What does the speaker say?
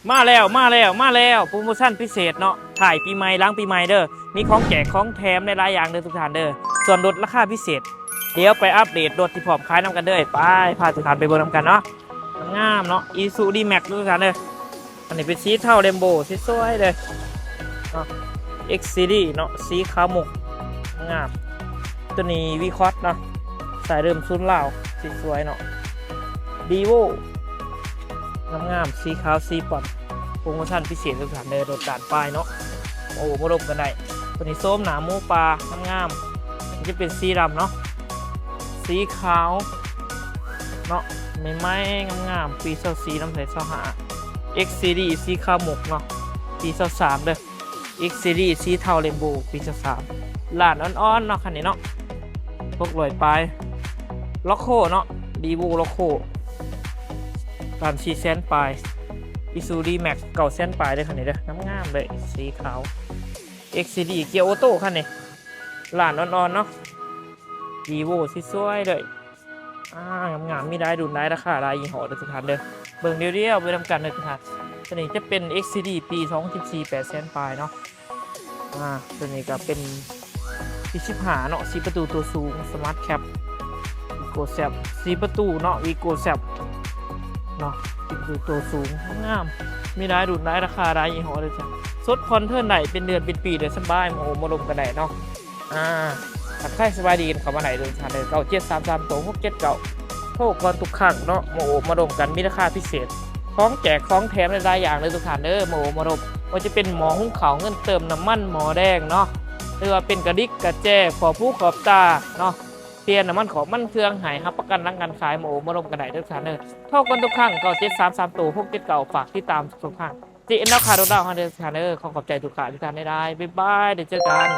ມາແລ້ວ ມາແລ້ວ ມາແລ້ວ ໂປຣໂມຊັນພິເສດເນາະ ທ້າຍປີໃໝ່ ຫຼັງປີໃໝ່ເດີ້ ມີຂອງແຈກຂອງແຖມຫຼາຍໆຢ່າງເດີ້ທຸກທ່ານເດີ້ ສ່ວນລົດລາຄາພິເສດ. ດຽວໄປອັບເດດລົດທີ່ພ້ອມຂາຍນຳກັນເດີ້ ໄປ ພາທຸກທ່ານໄປເບິ່ງນຳກັນເນາະ. ງາມເນາະ ອີຊູຊູດີແມັກທຸກທ່ານເດີ້ ອັນນີ້ເປັນສີເທົາເຣນໂບ ສວຍໆເດີ້ເນາະ ເອັກຊີດີເນາະ ສີຂາວມຸກ ງາມ. ໂຕນີ້ວີຄອດເນາະ ສາຍເດີມສູນລາວ ສວຍໆເນາະ ດີໂວ ງາມໆ ສີຂາວສີ່ປ່ອນ. ໂປຣໂມຊັນພິເສດທຸກທ່ານເດີ້ ລົດດ້ານປາຍເນາະ ໂອ້ ມາລົມກັນໄດ້. ໂຕນີ້ໂຊມໜ້າໝູປ່າ ງາມໆ ມັນຈະເປັນສີດຳເນາະ ສີຂາວເນາະ ໃໝ່ໆງາມໆ ປີຊາວສີ່ ນຳໃສ່ຊາວຫ້າ ເອັກຊີດີ ສີຂາວມຸກເນາະ ປີຊາວສາມເດີ້ ເອັກຊີດີ ສີເທົາເຣນໂບ ປີຊາວສາມ. ລ້ານອ່ອນໆເນາະ ຄັນນີ້ເນາະ ຫົກຮ້ອຍປາຍ. ລັອກໂຄເນາະ ດີໂວລັອກໂຄ ລ້ານສີ່ແສນປາຍ. ອີຊູຊູດີແມັກ ເກົ້າແສນປາຍເດີ້ ຄັນນີ້ເດີ້ ງາມໆເລີຍ ສີຂາວ ເອັກຊີດີ ເກຍໂອໂຕ້ ຄັນນີ້ ລ້ານອ່ອນໆເນາະ ດີໂວ ສວຍໆເດີ້ ອ່າ ງາມໆ ມີຫຼາຍລຸ້ນຫຼາຍລາຄາຫຼາຍຍີ່ຫໍ້ເດີ້ທຸກທ່ານເດີ້ ເບິ່ງດຽວໆໄປນຳກັນເດີ້ທຸກທ່ານ. ໂຕນີ້ຈະເປັນເອັກຊີດີ ປີສອງພັນສິບສີ່ ແປດແສນປາຍເນາະ ອ່າ ໂຕນີ້ກະເປັນປີສິບຫ້າເນາະ ສີ່ປະຕູໂຕສູງ ສະມາດແຄັບ ວີໂກແຊັບ ສີ່ປະຕູເນາະ ວີໂກແຊັບເນາະ ສີ່ປະຕູໂຕສູງ ງາມ ມີຫຼາຍລຸ້ນຫຼາຍລາຄາຫຼາຍຍີ່ຫໍ້ເດີ້ ສົດຜ່ອນເທີນໄດ້ ເປັນເດືອນເປັນປີເລີຍ ສະບາຍ ມາໂອ້ມາລົມກັນໄດ້ເນາະ. ອ່າ ທັກທາຍສະບາຍດີກັນເຂົ້າມາໄດ້ເດີ້ທ່ານເດີ້ ເກົ້າເຈັດສາມສາມໂຕຫົກເຈັດເກົ້າ ໂທກ່ອນທຸກຄັ້ງເນາະ ມາໂອ້ມາລົມກັນ ມີລາຄາພິເສດ ຂອງແຈກຂອງແຖມຫຼາຍໆຢ່າງເດີ້ທຸກທ່ານເດີ້ ມາໂອ້ມາລົມ ບໍ່ວ່າຈະເປັນໝໍ້ຫຸງເຂົ້າ ເງິນເຕີມນ້ຳມັນ ໝໍ້ແດງເນາະ ຫຼືວ່າເປັນກະດິກກະແຈ ຂອບຫູຂອບຕາເນາະ ປ່ຽນນ້ຳມັນຂອງມັນເຄື່ອງໃຫ້ ຮັບປະກັນຫຼັງການຂາຍ ມາໂອ້ມາລົມກັນໄດ້ເດີ້ທ່ານເດີ້. ໂທກ່ອນທຸກຄັ້ງ ເກົ້າເຈັດສາມສາມໂຕຫົກເຈັດເກົ້າ ຝາກຕິດຕາມທຸກໆຄັ້ງ ເຈເອັນ ລາວຄ້າລົດລາວເຮົາເດີ້ທ່ານເດີ້. ຂໍຂອບໃຈທຸກທ່ານຫຼາຍໆ ບາຍບາຍ ໄດ້ເຈີກັນ.